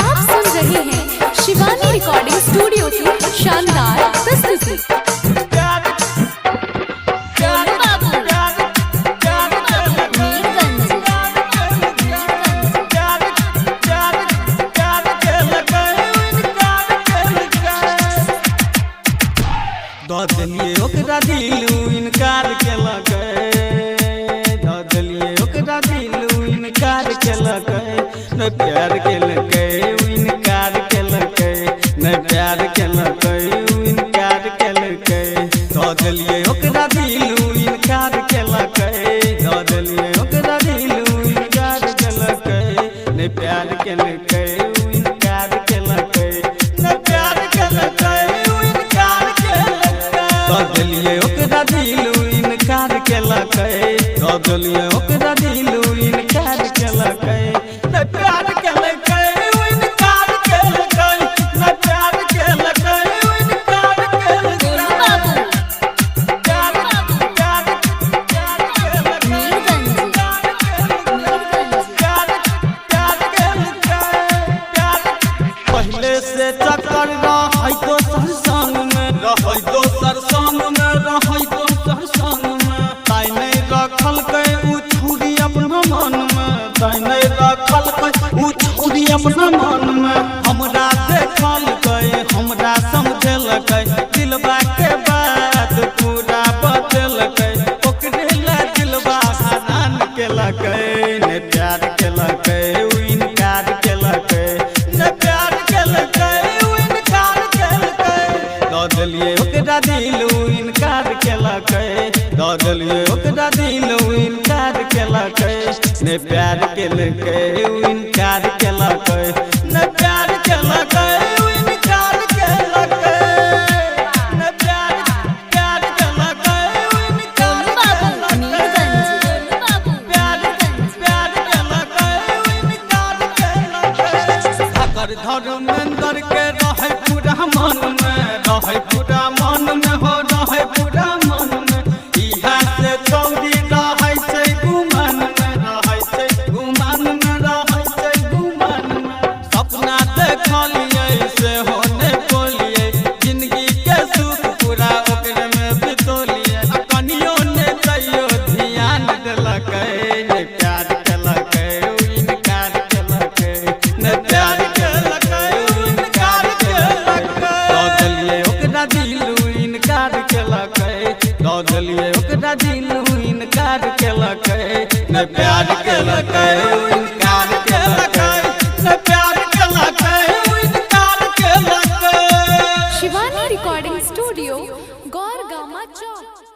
आप सुन रहे हैं शिवानी रिकॉर्डिंग स्टूडियो की शानदार प्रस्तुति। गोलू बाबू, मीरगंज। दऽ देलियै ओकरा दिलू इनकार केलकै, दऽ देलियै ओकरा दिलू इनकार केलकै, नहि प्यार केलकै उ इनकार केलकै, नहि प्यार केलकै उ इनकार केलकै। दऽ देलियै ओकरा दिलू इनकार केलकै, दऽ देलियै ओकरा दिलू इनकार केलकै, नहि प्यार केलकै उ इनकार केलकै, नहि प्यार केलकै उ इनकार केलकै। दऽ देलियै ओकरा दिलू इनकार केलकै, दऽ देलियै ओकरा दिलू इनकार केलकै, नहि प्यार केलकै उ इनकार केलकै, नहि प्यार केलकै उ इनकार केलकै। गोलू बाबू, मीरगंज। पहले से चक्कर रहै दोसर संग में, रहै दोसर संग में, रहै दोसर संग में, ताइ नहि रखलकै उ छुरी अपना मन में, ताइ नहि रखलकै उ छुरी अपना मन में। हमरा देखलकै, हमरा समझेलकै, दिलबा के बात पूरा बतेलकै, ओकरे ला दिलबा हरान केलकै, ने प्यार केलकै उ इनकार केलकै, ने प्यार केलकै उ इनकार केलकै। दऽ देलियै ओकरा दिल उ इनकार केलकै, दऽ देलियै ओकरा दिल उ इनकार केलकै, ने प्यार केलकै उ इनकार केलकै, ने प्यार केलकै उ इनकार केलकै, ने प्यार प्यार केलकै उ इनकार गोलू बाबू, केलकै। मीरगंज। गोलू बाबू, प्यार मीरगंज। प्यार केलकै उ इनकार केलकै। ठाकर धर्मेंद्र के रहै पूरा मन में, रहै पूरा मन में, हो रहै पूरा मन में, इहा से छौरी रहै छै गुमान में, रहै छै गुमान में, रहै छै गुमान में। सपना देखलियै से हो नहि बोलियै, जिंदगी के सुख पूरा ओकरे में बितौलियै, आ कनियो ने तैयो ध्यान देलकै, नहि प्यार केलकै उ इनकार केलकै, नहि प्यार केलकै उ इनकार केलकै। दऽ देलियै ओकरा दिल उ इनकार केलकै, दऽ देलियै ओकरा दिल उ इनकार केलकै, नहि प्यार केलकै उ इनकार केलकै, नहि प्यार केलकै उ इनकार केलकै। शिवानी रिकॉर्डिंग स्टूडियो, गौरगामा चौक।